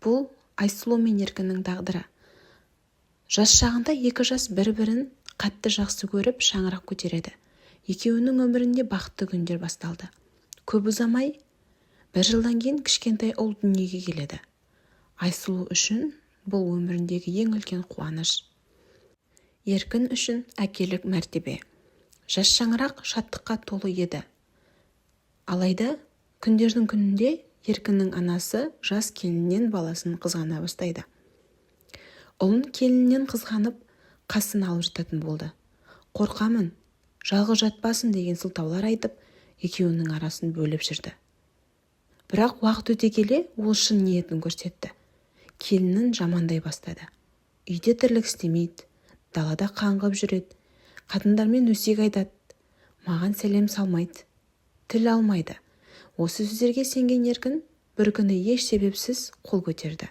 Бұл Айсұлу мен Еркіннің тағдыры. Жас шағында екі жас бір-бірін қатты жақсы көріп, шаңырақ көтереді. Екеуінің өмірінде бақытты күндер басталды. Көп ұзамай, бір жылдан кейін кішкентай ұл дүниеге келеді. Айсұлу үшін бұл өміріндегі ең үлкен қуаныш. Еркін үшін әкелік мәртебе. Жас шаңырақ шаттыққа толы еді. Алайда күндердің күнінде Еркіннің анасы жас келіннен баласын қызғана бастайды. Ұлын келіннен қызғанып, қасына алып жататын болды. Қорқамын, жалғыз жатпасын деген сылтаулар айтып, екеуінің арасын бөліп жүрді. Бірақ уақыт өте келе ол шын ниетін көрсетті. Келінін жамандай бастады. Үйде тірлік істемейді, далада қаңғып жүреді, қатындармен өсек айтады, маған сәлем салмайды, тіл алмайды. Осы сөздерге сенген Еркін бір күні еш себепсіз қол көтерді.